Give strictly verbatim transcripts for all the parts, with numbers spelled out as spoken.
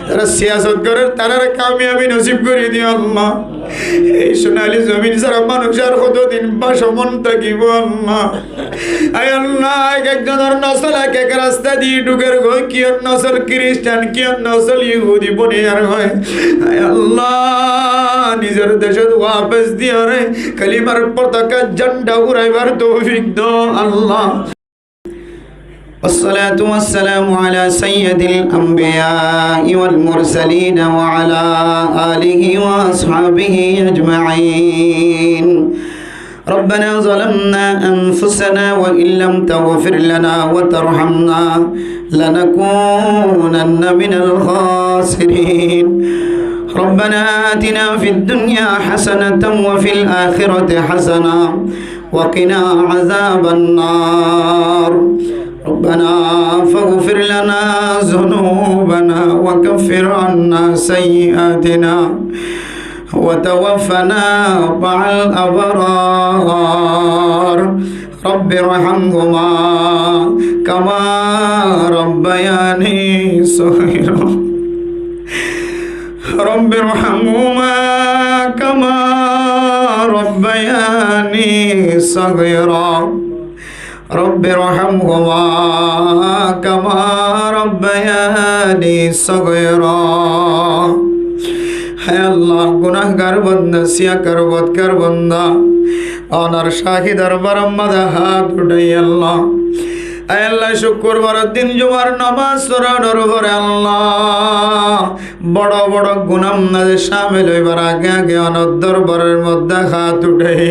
Zará siyasot gorer, tarare kamiyabi nosib gorí diyo Allah. Ei sonali zomin sára manúc ar hoto din bacomon tákibo Allah. Ai Allah, ek ek zonor nosol ek ek rasta di dhuker goi, kiyór nosol Kiristan, kiyór nosol Yahudi boniyar goi. Ai Allah, nizor decot wafes diyore kalimar potaka jhanda uraibar toufik do Allah. والصلاة والسلام على سيد الأنبياء والمرسلين وعلى آله وأصحابه أجمعين. ربنا ظلمنا أنفسنا وإن لم تغفر لنا وترحمنا لنكونن من الخاسرين. ربنا آتنا في الدنيا حسنة وفي الآخرة حسنة وقنا عذاب النار. ربنا فاغفر لنا ذنوبنا وكفر عنا سيئاتنا وتوفنا مع الأبرار. رب ارحمهما كما ربياني صغيرا. رب ارحمهما كما ربياني صغيرا. رب ارحمهما كما ربياني صغيرا. Hé Allah, gunáhgar banda, siyakar, bodkar banda, onar cáhi dorbar mazé hát uthái Allah. Hé Allah, cúkkurbar din jumar nomaz foranor fore Allah, boro boro guná mazé cámil óibar age age onor dorbaror modde hát uthái.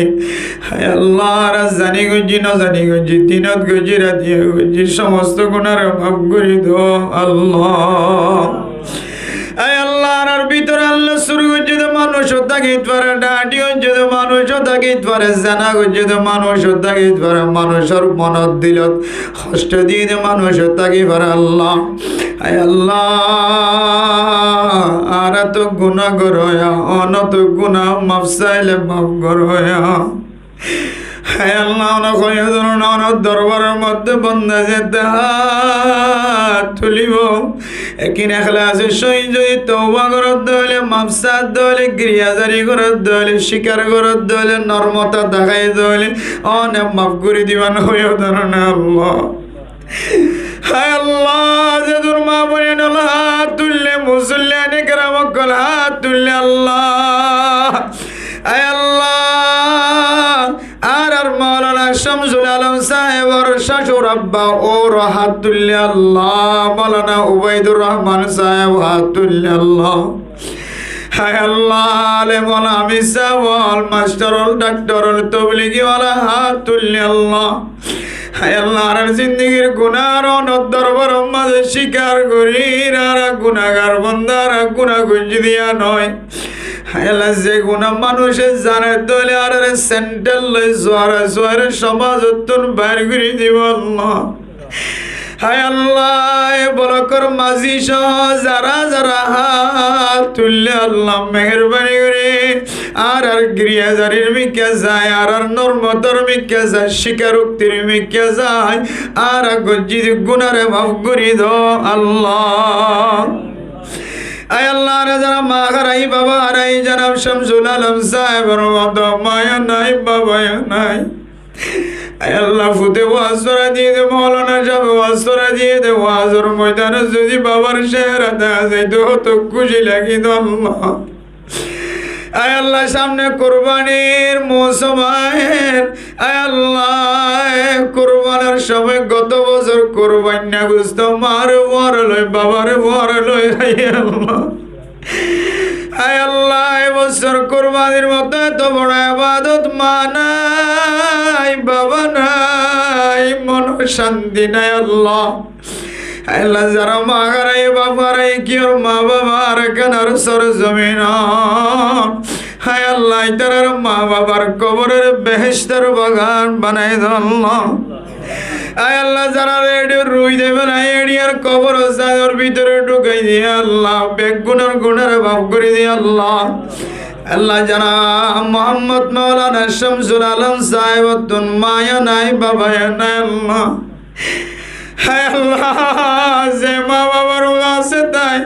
Hé Allah, añára zani goijjí, no zani goijjí, dinot goijjí, ratiye goijjí, somosto gunare maf gorí do Allah. Hé Allah, añárar bútore Allah sur goijjé de manúc tákit fare, dháñti goijjé de manúc tákit fare, zena goijjé de manúc tákit fare, manúcor monot dilot hosto diyé de manúc táki fare Allah. Hé Allah, añára to gunáhgar óiya, onor to guná maf saile maf goróya. Hé Allah, onor hoyó dóron onor dorbaror modde banda zette hát tulibo, ekin ekhlasor sóhit zodi touba gorer de óile, maf sar de óile, giriyazari gorer de óile, cíkar gorer de óile, normota deháiye de óile, one maf gorí diban hoyó dóron Allah. Hé Allah, zedún ma boin ókkol hát tuille, musolliyan-e keram ókkol hát tuille Allah. Hé Allah, añárar Maulana Shamsul Alam sáhebor cácur abba óro hát tuille Allah, Maulana Ubaidur Rahman sáheb hát tuille Allah. Hé Allah, alem ol, háfis sáb ol, mastor ol, daktor ol, tobligi wala hát tuille Allah. Hé Allah, añárar zindigir guná añára onor dorbaror mazé cíkar gorí, añára gunáhgar banda, añára guná goijjí de yían no. Hé Allah, ze guná manúce zane de óile añárare sendel loi zuare zuare somazottún bair gorí dibo Allah. Hé Allah, e bolokor mazi só zara zara hát tuille Allah, meherbani gorí añárar giriyazarir mikká zai, añárar normotor mikká zai, cíkaruktir mikká zai, añára goijjí de gunáre maf gorí do Allah. Hé Allah, añára zara ma hárai, baba hárai, janab Shamsul Alam sáhebor moto maya nai, baba nai. Hé Allah, fute waz gorá diyé de, Maulana sábe waz gorá diyé de, wazor moidanot zodi babar cehera dehá zaito, hoto kúci lagito Allah. Hé Allah, samne kurbanir mousum aiyér. Hé Allah, e kurbanir cómot goto bosór kurbainna gusto mare fuare loi, babare fuare loi, hé Allah. Hé Allah, e bosór kurbanir moto eto boro ebadot ma nai, baba nai, monor cánti nai Allah. Hé Allah, zara ma hárai, baf hárai, kiyór ma baba Arkanar sórzominot. Hé Allah, itarar ma babar koborore behector bagan banai do Allah. Hé Allah, zara eçé rui de bela, eçé ar koboror zador bútore dhukai diye Allah, beggúnor gunáre maf gorí diye Allah. Allah, janab Muhammod Maulana Shamsul Alam sáhebottún maya nai, baba nai Allah. Hái Allah, ze ma babar uore asé tái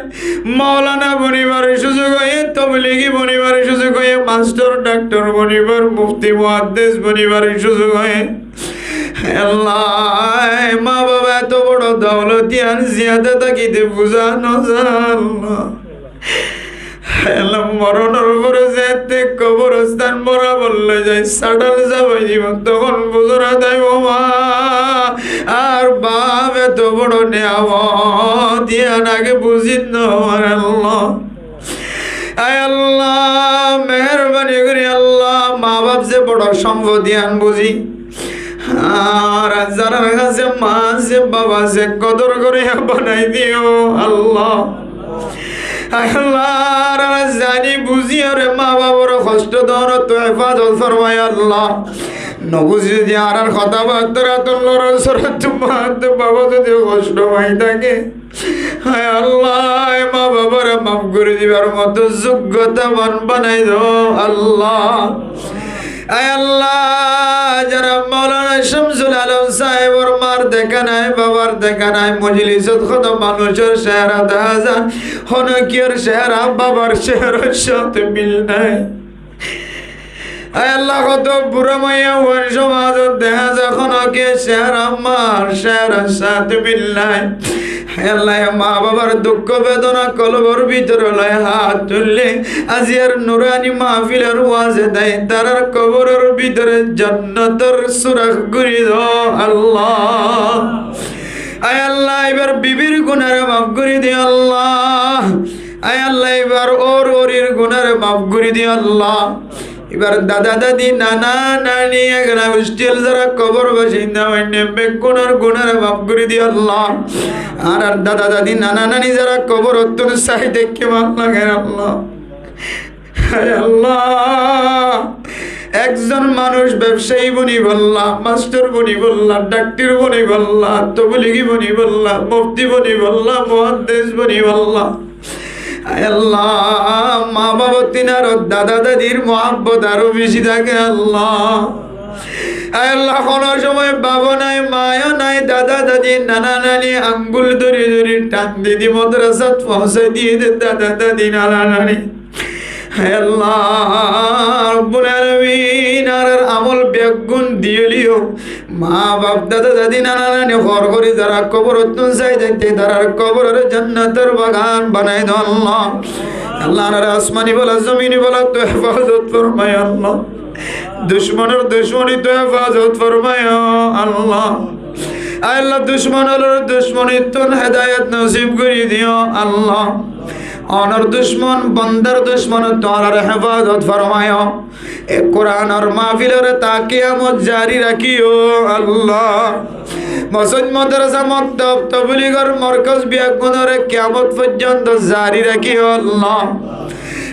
moulana bonibar cúzuk óiye, tobligi bonibar cúzuk óiye, mastor, daktor bonibar, mufti, muhaddis bonibar cúzuk óiye. Hái Allah, ma baba eto boro doulot iyan ziyada tákite buzá nozá Allah. Hái Allah, moronor fore zeéñtte koborostan borabar loi zai, sáthal zabai dibo, tohón buzór adai baba, ar baf eto boro niyamot iyan age buzí nofare Allah. Hái Allah, meherbani gorí Allah, ma baf ze boro sompot iyan buzí, ar zarar hañsé ma asé, baba asé, kodor gorí banai diyo Allah. Hái Allah, añára zani buzí ore ma babar hósto dónottú hefazot formaiyo Allah. Nobuzí zodi añárar hotábattar, añárar lorasora, tuáñr baba zodi hósto fai táke, hái Allah, e ma babare maf gorí dibar moto zuggotaban banai do Allah. Hái Allah, zara moulana Shamsul Alom sáhebor mar deká nai, babar deká nai, mojlisot hoto manúcor cehera dehá za, honókiyar cehera babar ceherar sáte mil nai. Hái Allah, hoto bura maiyafuain somazot dehá za, honókiyar cehera mar ceherar sáte mil nai. Hái Allah, e ma babar duk bedona kolbor bútore loi hát tulí, aijjar nurani mahfilor waze dai, tarár koboror bútore jonnotor surak gorí do Allah. Hái Allah, ibar bibir gunare maf gorí diyo Allah. Hái Allah, ibar ór órir gunare maf gorí diyo Allah. Ibar dada dadi, nana nani, egana hostel zara kobor basinda óinne, beggúnor gunare maf gorí diyo Allah. Añárar dada dadi, nana nani zara koborottún sai deikke mal lager Allah. Hái Allah, ekzon manúc bebsayi bonibolla, mastor bonibolla, daktor bonibolla, tobligi bonibolla, mufti bonibolla, muhaddis bonibolla. Hái Allah, ma babottún aró dada dadir muhabbot aró beci táke Allah. Hái Allah, hono somoi babo nai, mayo nai, dada dadi, nana nani angul dóri dóri than di di modrasat foóñsai diye de dada dadi, nana nani. Hái Allah Rabbul Alamin, añárar amol beggún diyoliyo, ma baf, dada dadi, nana nani, hór gorí zara koborottún sai deitte, tarár koborore jonnotor bagan banai do Allah. Allah, añárar asmani bala, zomini balattú hefazot formaiyo Allah. Ducmonor ducmonittú hefazot formaiyo Allah. Hái Allah, ducmonor ducmonittún hedayot nosib gorí diyo Allah. Onor ducmon, bondar ducmonottú añárare hefazot formaiyo. E Kuranor mahfilore ta kiyamot zari rakiyo Allah. Mosjid, modrasa, moktob, tobligor morkoz beggúnore kiyamot foijjonto zari rakiyo Allah.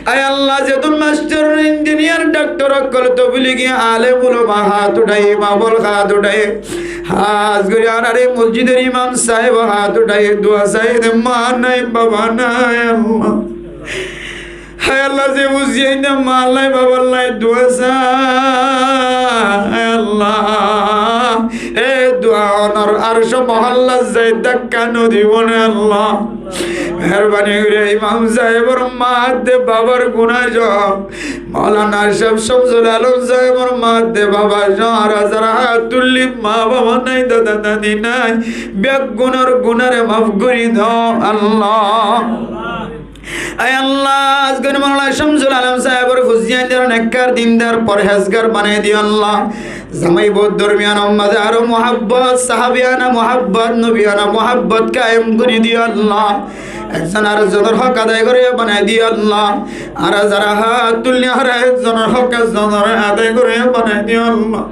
Hái Allah, zetún mastor, injiniyar, daktor ókkol, tobligi alem ulama hát uthaiye, ma baf ókkol hát uthaiye, hás gorí añárar e mosjidor imam sáheb hát uthaiye, dua sai de, ma nai, baba nai Allah. Hái Allah, ze buziyé de, ma nai, baba nai, dua sai. Hái Allah, e dua onor arco mohallat zai dakka nodibo né Allah. Meherbani gorí imam sáhebor ma de babar guná só, moulana sáheb Shamsul Alom sáhebor ma de baba só, añára zara hát tulli ma baba nai, dada dadi nai, beggúnor gunare maf gorí do Allah. Hái Allah, aijja moulana Shamsul Alom sáhebor fuain dóre nekkar, dindar, forhezgar banai diyo Allah. Zamai bou dormiyanor maze aró muhabbot, sahabiyana muhabbot, nobiyana muhabbot kayem gorí diyo Allah. Ekzon arekzonor hók adai goré banai diyo Allah. Añára zara hát tulli añára ekzonor hók ekzone adai goré banai diyo Allah.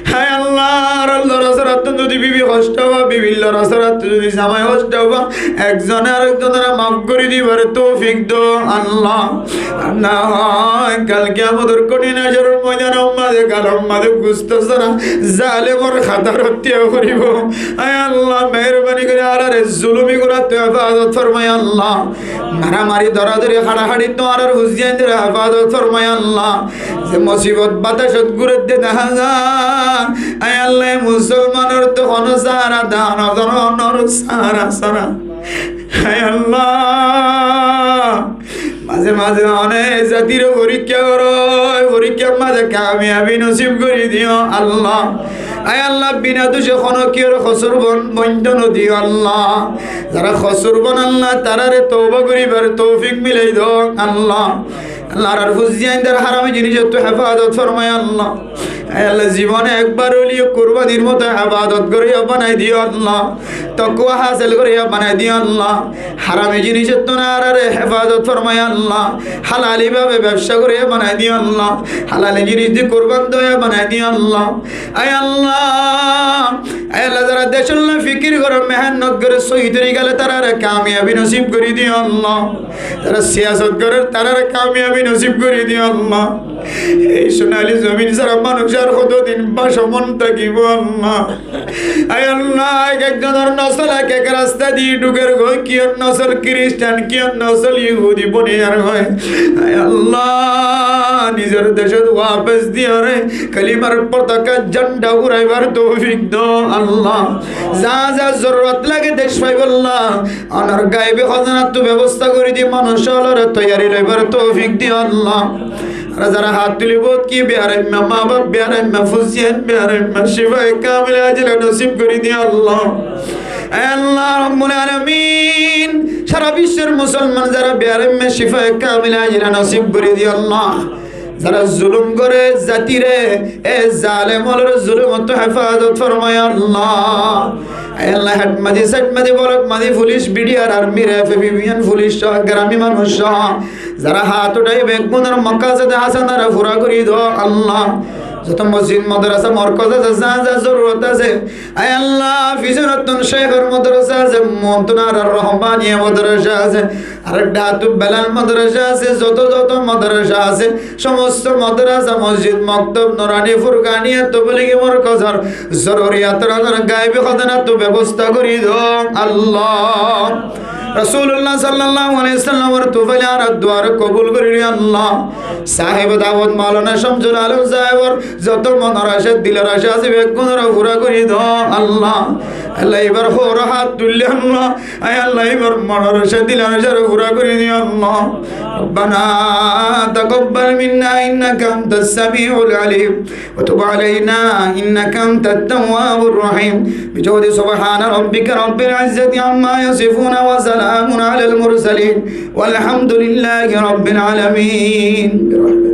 Hái Allah, añárar lorasora tún zodi bibi hosto fa, bibir lorasora tún zodi zamai hosto fa, ekzone arekzonore maf gorí dibar toufik do Allah. Ar na hoi, kal kiyamotor kothin hácoror moidanor maze galor maze gusto sára zalemor hátorot tiya foribo. Hái Allah, meherbani gorí añárare zulumi gorattú hefazot formaiyo Allah. Maramari, doradori, hárahárittú añárar fuain dóre hefazot formaiyo Allah. Ze mosibot batacot gúrer de dehá za, Ai Allah, e musolmanor tu hono sahara dan, hono sahara sára. Ai Allah, maze maze one zatir forikká goró, e forikkár maze kamiyabi nosib gorí diyo Allah. Ai Allah, bina dushe hono kiyór kosur bon-, bointo no diyo Allah. Zara kosur bon Allah, tarare touba goribar toufik milai do Allah. Allah, añárar fuain dare harami jinisottu hefazot formai Allah. Ai Allah, zibone ekbar óileyo kurbanir moto ebadot goróya banai diyo Allah. Tokwa hásil goróya banai diyo Allah. Harami jinisottu añárare hefazot formai Allah. Halali babe bebsa goróya banai diyo Allah. Halali jinis di kurban doya banai diyo Allah. Ai Allah, ai Allah, zara decólla fikir gore, mehénnot gore, sóhi torikale tarare kamiyabi nosib gorí diyo Allah. Zara siyasot gore, tarare kamiyabi nosib gorí diyo Allah. Ei sonali zomin sára manúc ar hotodin bacon tákibo Allah. Ai Allah, ek ekzonor nosol ek ek rasta di dhuker goi, kiyór nosol Kiristan, kiyór nosol Yehudi boniyar goi. Ai Allah, nizor decot wafes diyore kalimar potaka zhanda uraibar toufik do Allah. Za za zorurot lage dec faibolla, onar gaibi hozanattu bebosta gorí di, manúc ólore toiyari loibar toufik di Allah. Ar zara hát tuli bout ki biyaraimma, ma baf biyaraimma, fuain biyaraimma, cifaye kamila ajila nosib gorí di Allah. Ai Allah Rabbul Alamin, sára bicór musolman zara biyaraimma, cifaye kamila ajila nosib gorí di Allah. Zara zulum gore zatire, e zalem ólor zulumottu hefazot formai Allah. Ai Allah, het mazi, sait mazi, bolok mazi, fulic, bidiyar, armi, refe, bibiyan, fulic só, grami manúc só, zara hát uthai beggúnor makasede hasanare fura gorí do Allah. Zoto mosjid, modrasa, morkoz asé, za za zorurot asé, ai Allah, fisonottún Cekor modrasa asé, muontún ar Rohmaniya modrasa asé, ar dhátu Belal modrasa asé, zoto zoto modrasa asé, somosto modrasa, mosjid, moktob, nurani, furkaniya, tobligi morkozor zoruriyat oranor gaibi hozanattu bebosta gorí do Allah. Rosulullah sallallahu alaihi wasallamor tufaile añárar dua re kobul gorí lo Allah. Sahebe dawot Maulana Shamsul Alom sáhebor zoto monor asha, dilor asha asé, beggúnore fura gorí do Allah. Allah, ibar houro hát tulle Allah. Ai Allah, ibar monor asha, dilor asha re fura gorí di Allah. ربنا تقبل منا إنك أنت السميع العليم وتب علينا إنك أنت التواب الرحيم. بجود سبحان ربك رب العزة عما يصفون وسلام على المرسلين والحمد لله رب العالمين.